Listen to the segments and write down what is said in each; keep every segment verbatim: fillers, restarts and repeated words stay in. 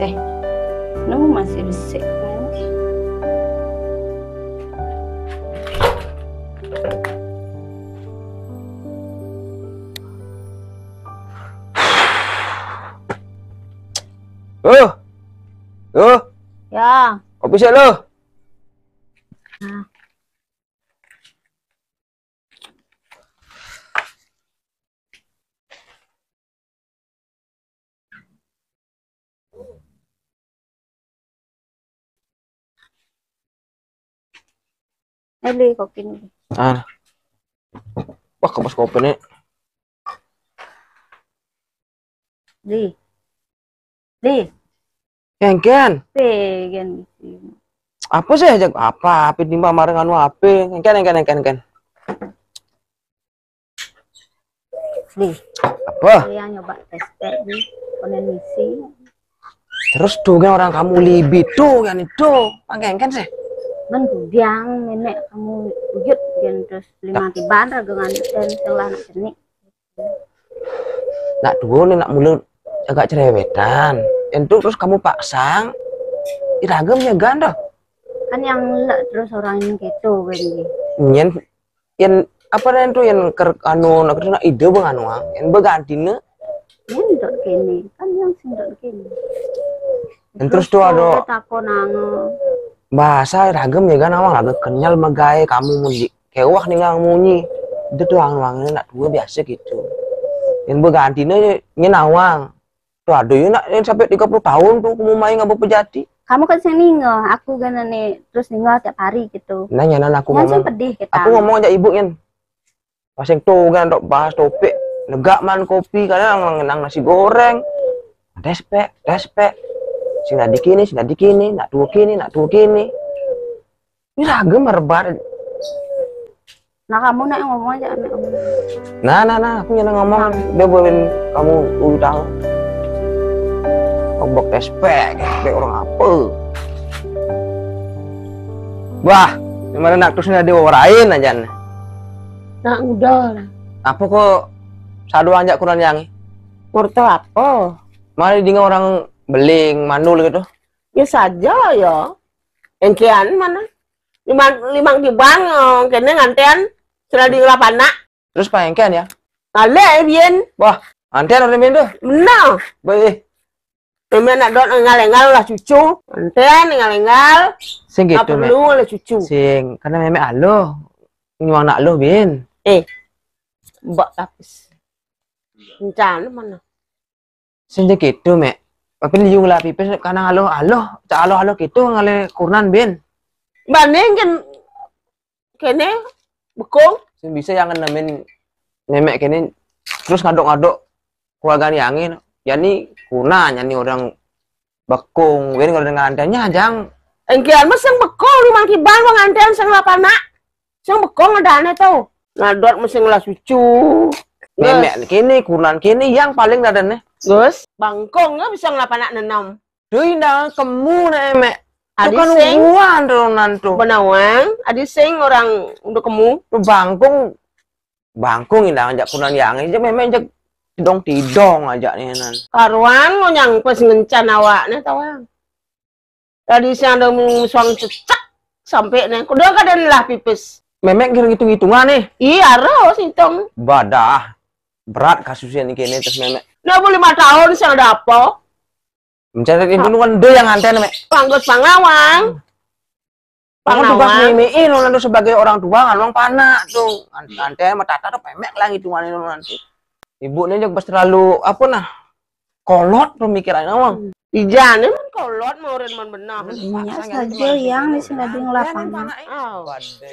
Eh, nemu masih besik. Oh, oh, ya. Kopi sih lo. Nah. Eli, kopi ni. Ah. Wah, kebas kopi ni. Di. Di. Ken, ken. Pe, ken. Apa sih, ajak apa? Apa timbang mareng anu apa? Ken, ken, ken, ken. Di. Apa? Saya nyoba tes tes di konen misi. Terus tuh kan orang kamu libit tuh kan itu. Pakai ken sih. Men biang nenek kamu uyut kan terus lima tiban dengan dan setelah nak jenik. Nak dua ni nak mula agak cerewetan. Entu terus kamu paksang. Iragam ya ganda. Kan yang lek terus orang ini gitu kan. Nyen, yang apa dah tu yang ker anu nak kena ide bang anu ang. Yang berganti ne. Yang dot kene, kan yang sing dot kene. Yang terus tu ada takon anu. Bahasa iragam ya kan awang agak kenyal megai kamu muji. Kewah ningang munyi. Itu tuh ang-ang nak dua biasa gitu. Yang berganti ne nyen awang. Tuh ada ya nak yang sampai tiga puluh tahun tuh kamu main ngapa pejati. Kamu kan sing ninga, aku kan ni terus ninga tiap hari gitu. Nanya nan aku ngomong. Pedih kita. Aku ngomong aja ibu nyen. Pas yang tuh kan dok bahas topik negak man kopi kadang ngenang nasi goreng. Despek, despek. Sing tadi kini, sing tadi kini, nak tuh kini, nak tuh kini. Ini ragam merebat. Nah, kamu nak ngomong aja, anak ngomong. Nah, nah, nah, aku yang ngomong. Dia buatin kamu utang. Obok despek, despek orang apa? Wah, gimana nak terus ada orang lain aja nih. Nak udah. Apa kok sadu anjak kurang yangi? Porto apa? Mari dengan orang beling, mandul gitu. Ya saja ya. Engkean mana? Limang, limang tiban, eh, kene nganten sudah di lapana. Terus pengkean ya? Kale bien. Wah, nganten orang bien tuh. Benar. Baik. Memang nak dot engal-engal lah cucu. Nganten engal-engal. Sing gitu, perlu lah cucu. Sing, karena memang aloh. Nyuang nak aloh bien. Eh. Mbak tapis. Encan mana? Sing je gitu, Mek. Tapi liung lah pipis kanang aloh-aloh, cak aloh-aloh gitu ngale kurnan bin. Banding kan kene bekung. Sing bisa yang nemen memek kene terus ngadok-ngadok keluarga ni angin. Yani kurnan, yani orang bekung, win kalau dengan adanya jang. Engkian mah sing bekung di mangkiban pengantin sing lapana. Sing bekung ada aneh tau. Ngadot mesti ngelah cucu. Memek kini, kurnan kini yang paling ada nih. Terus bangkong nggak bisa ngelap anak nenam. Duh indah kemu nih emek. Adi sing buan turunan tuh. Benawang, adi sing orang udah kemu. Tuh bangkong, bangkong indah ngajak kurnan yang aja memek ngajak tidong-tidong aja nih nan. Karuan mau nyangpes ngencan awak nih tawang. Tadi siang ada musuang cecek sampai nih. Kuda kada lah pipis. Memek kira ngitung-hitungan nih. Iya, harus hitung. Badah. Berat kasusnya nih kene terus memek. Nah, boleh lima tahun siang ada apa? Mencari itu kan dia yang nganten, Mek. Panggus pangawang. Pangawang. Tugas mimiin orang tuh sebagai orang tua kan orang panak tuh. Nganten sama tata tuh pemek lah hitungannya nanti. Ibu ini juga pas terlalu apa nah? Kolot pemikirannya, Mang. Ijan emang kolot mau ren man benah. Nya saja yang ni sing dadi ngelapana.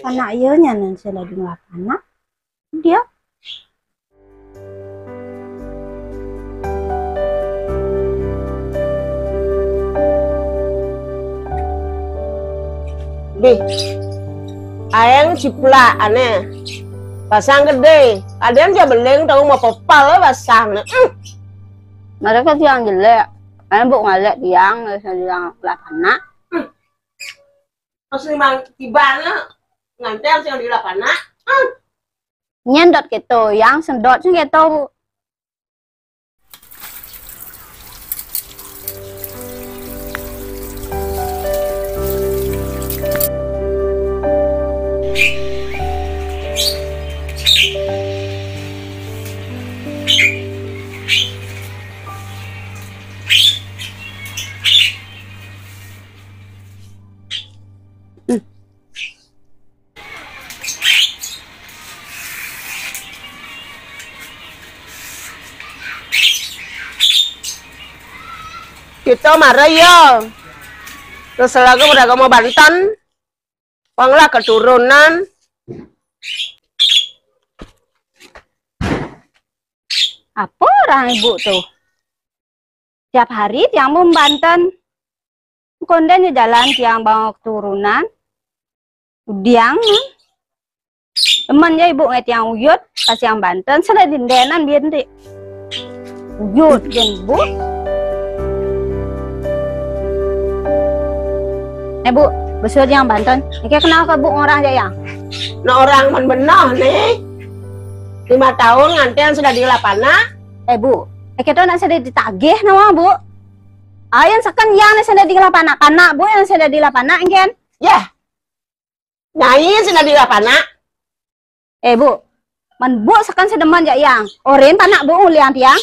Anak iya nya nan sing dadi ngelapana. Dia. Dih. Ayang ciplak aneh. Pasang gede. Kadang dia beling tahu mau pepal pasang. Hmm. Mereka tiang jelek. Ayo buk ngalek tiang, saya bilang lah anak. Terus memang tiba ngantel sing di lapana. Hmm. Nyendot gitu, yang sendot sing gitu. Kita marah ya. Terus lagi udah kamu banten. Panglah keturunan. Apa orang ibu tuh? Tiap hari tiang mau banten. Konden ya jalan tiang bawa keturunan. Udiang. Teman ya ibu ngai tiang uyut, pas tiang banten, sudah dindenan biar nanti. Uyut, jen ibu. Eh bu, besok tiang banten. Ini kenal ke bu orang aja yang? Nah orang man benah nih. Lima tahun ngantian sudah di lapana. Eh bu, eh kita nak sudah ditagih nama bu. Ayan seken yang sudah di lapana, panak bu yang sudah di lapana, engken. Ya, nyai sudah di lapana. Eh bu, man bu seken sedeman jak yang. Oren panak bu uliang tiang.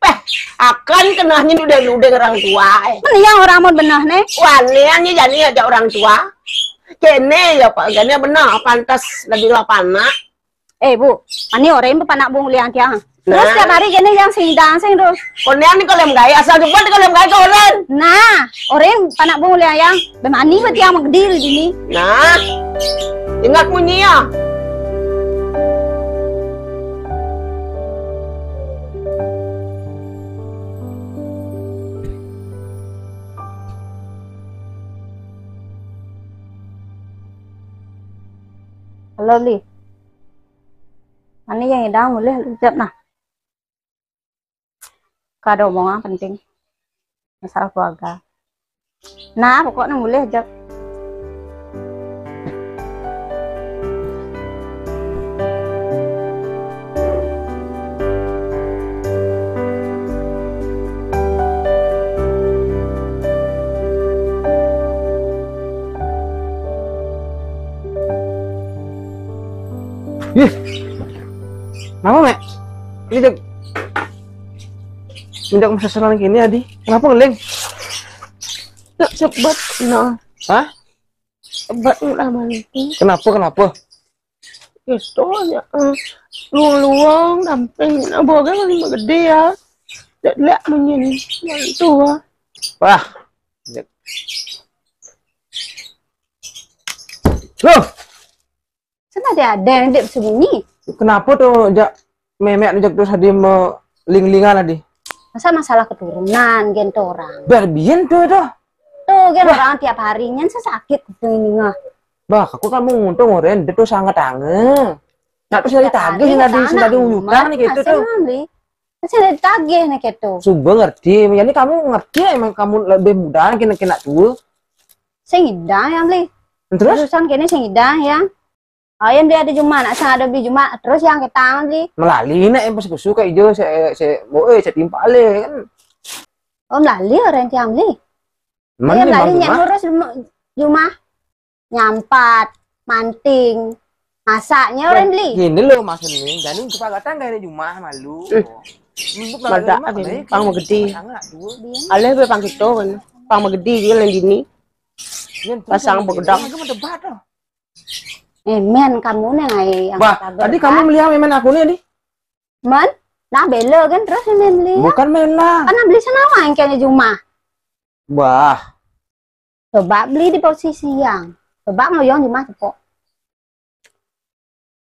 Peh, akan kenahnya udah ludeng orang tua eh. Mana yang orang mau benah nih? Waniannya jadi aja orang tua. Kene ya pak, kene benar pantas sudah di lapana. Eh bu, ani orang yang panak bung liang tiang. Terus nah. Tiap hari gini yang sing dancing terus. Konean ni kalau gai asal jemput kalau gai ke orang. Nah, orang panak bung liang yang bermani berarti yang menggedil di sini. Nah, ingat munyi ya. Halo Li. Ani yang idang mulih jawab nah. Kada omongan penting. Masalah keluarga. Nah, pokoknya mulih jawab. Ih, kenapa, Mek? Ini dek, minta masalah kini, Adi. Kenapa ngeling? Nak sebat, nah. Hah? Sebat ulah bantu. Kenapa, kenapa? Itu aja, eh, luang-luang, damping, nah, boga paling gede ya. Tidak lihat menyin, bantu ya. Wah. Loh, sana ada ada yang dia bersembunyi. Kenapa tuh jak memek jak terus tadi meling-lingan tadi? Masa masalah keturunan, gen tuh orang. Biar bien tuh itu. Tuh, gen orang tiap harinya saya sakit gitu ini ngah. Bah, aku kan mau nguntung orang, dia tuh sangat ange. Nah, terus dari tagih tadi, tadi uyutan nih gitu tuh. Saya ditagih nih gitu. Suba ngerti, jadi kamu ngerti ya, emang kamu lebih muda kena kena tuh. Sing idang yang beli. Terus? Terusan kene sing idang yang. Oh, yang beli ada Juma, nak sang ada beli Juma, terus yang kita beli. Melali nak yang pas suka ijo, saya saya boe saya timpale kan. Oh, melali orang tiang beli. Mana yang melali ngurus Juma. Nyampat, manting, masaknya orang beli. Gini loh maksudnya, jadi kepagatan gak ada Juma malu. Mada ada pang gede. Aleh be pang kito kan. Pang gede dia lain dini. Pasang begedak. Eh, men kamu nih ngai yang bah, tadi kamu melihat men aku nih, di? Men, nah bela kan terus men beli. Bukan men lah. Karena beli senawa yang kayaknya Juma. Bah. Coba beli di posisi yang. Coba ngoyong Juma cepok.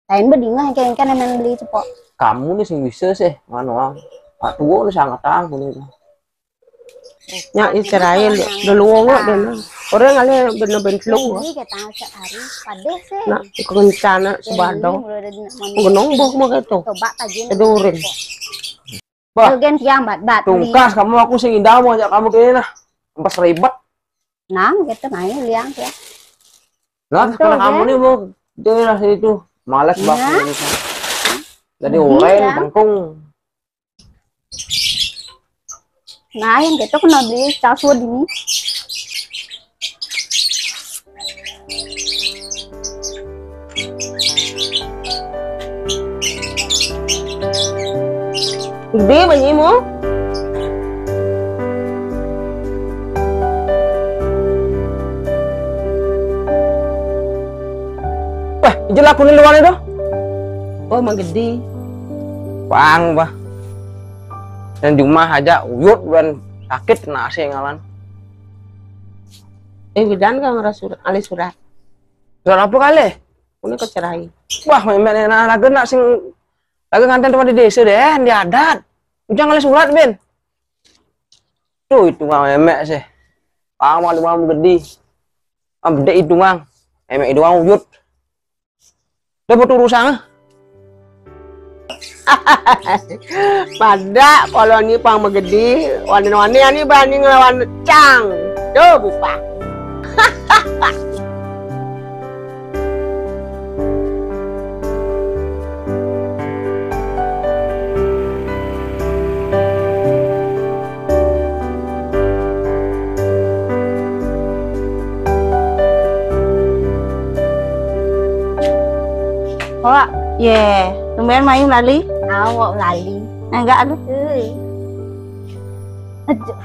Lain bedingah yang kayaknya men beli cepok. Kamu nih sing bisa sih, mana wang. Pak tua nih sangat tang ini. Nya Israel dulu wong dulu. Orang ale bener-bener lu. Ini kita sehari padeh sih. Nak kencana sebadong. Genong boh mau gitu. Coba kaji. Kedurin. Bah. Gen tiang bat bat. Tungkas kamu aku sing indah mau ajak kamu kene nah. Empas ribet. Nang gitu main liang ya. Lah, kalau kamu nih mau daerah itu malas banget. Jadi orang bengkung. Nah, yang gitu kena beli campur ini. Gede banyak mau. Wah, ijo laku ni luar itu. Oh, mang gede. Pang bah. Dan jumah aja uyut dan Sakit nak sih ngalan. Eh, Widan kan ngarah surat, alih surat. Surat apa kali? Ini kok cerai. Wah, mémé nak raga nak sing raga nganten tempat di désa deh, di adat. Ujang alih surat, Ben. Tuh, itu mah mémé sih. Pang mau di mau gede. Am gede itu, Bang. Mémé itu, Bang, wujud. Dapat urusan. Pada koloni pang magedi, wani-wani ani bani ngelawan cang. Duh, bupah. Wak, ye, tumben mai lali. Awak lali. Enggak lu. Hei. Aduh.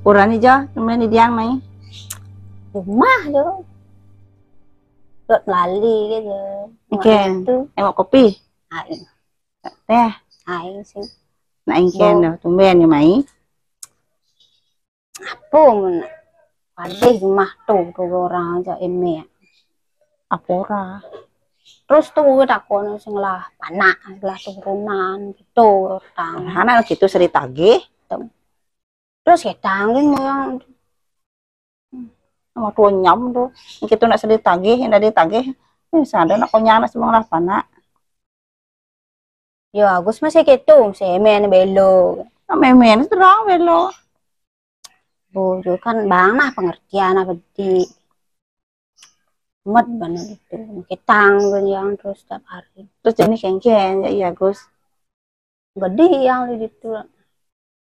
Kurani jo, tumben di diang mai. Rumah jo. Dot lali gitu. Oke. Itu. Emang kopi? Aing. Teh. Aing sih. Nah, ingken dah, tumben ya mai. Apa mun? Padeh rumah tuh, tuh orang aja ini ya. Apa ora? Terus tuh gue takon sing lah panak, lah turunan gitu, tang. Anak gitu seri tagih. Terus ya tanggung yang sama tuh nyam tuh. Gitu nak seri tagih, yang dari tagih. Ini sadar nak konyang nak semua lah panak. Yo, Agus masih gitu, si Emen belo. Nah, Emen terang belo. Bu, itu kan bang nah pengertian apa di met banget itu. Ketang yang terus setiap hari. Terus jadi kengken ya, iya, Gus. Gede yang di itu.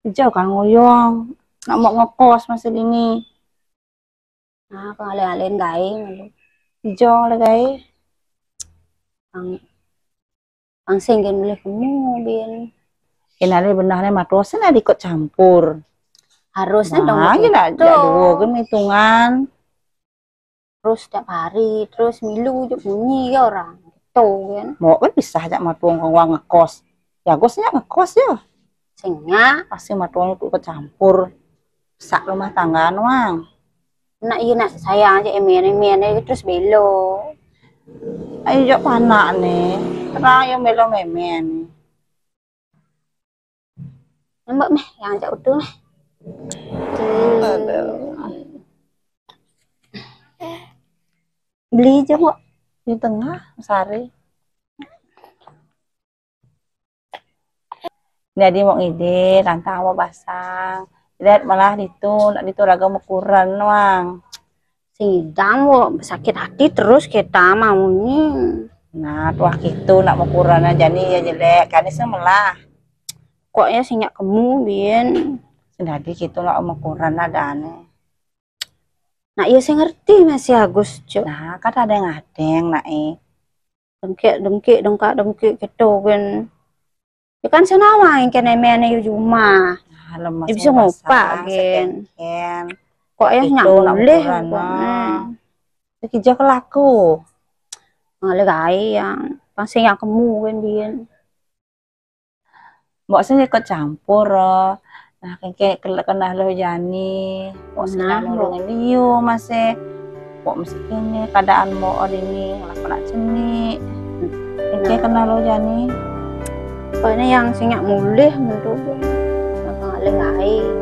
Jauh kan ngoyong. Nak mau ngekos masih dini. Nah, kalau alih-alihin gaé malu. Ijo le gaé. Pang, pang sing gen milih kemu, Bin. Kenale benahne matos na dikot campur. Harusnya dong nah, gitu. Nak dua kan hitungan. Terus setiap hari, terus milu juk bunyi ya orang. Gitu kan. Mau kan bisa aja matuang uang ngekos. Ya, Gus nya ngekos ya. Sing nya. Pasti matuang itu kecampur. Sak rumah tangga nuang. Nak iya nak sayang aja emen-emen aja terus belo. Ayo jok panak nih. Terang yang belo memen. Nembak meh yang ajak utuh meh. Aduh. Beli aja kok di tengah sari. Jadi mau ngide, tantang mau basang. Lihat malah ditu, nak ditu raga mekuran nuang. Sing idang wo sakit hati terus kita mau ni. Nah, tuah gitu nak mekuran aja ni ya jelek, kanis melah. Kok ya sing nyak kemu, Bin? Sing tadi gitu nak mekuran ada ane. Nak ya sing ngerti masih Agus, Cuk. Nah, kan ada yang ngadeng nak eh. Dengkek, dengkek, dengkak, dengkek gitu kan. Ya kan senawa yang kena mene yu jumah. Nah, lemas. Ya bisa ngopak gen. Kok ya nyak boleh kok. Hmm. Iki jok laku. Ngale gae yang pasti yang kemu kan, Bin. Mbok sing ikut campur, oh. Nah, kayak kena lo jani. Mbok sing nah, nulungin liu masih. Kok mesti ini keadaan mau ini ngelakuin ceni. Oke, kenal lo jani. Pokoknya yang sing nyak mulih menurut gue. Apa ngalih lain.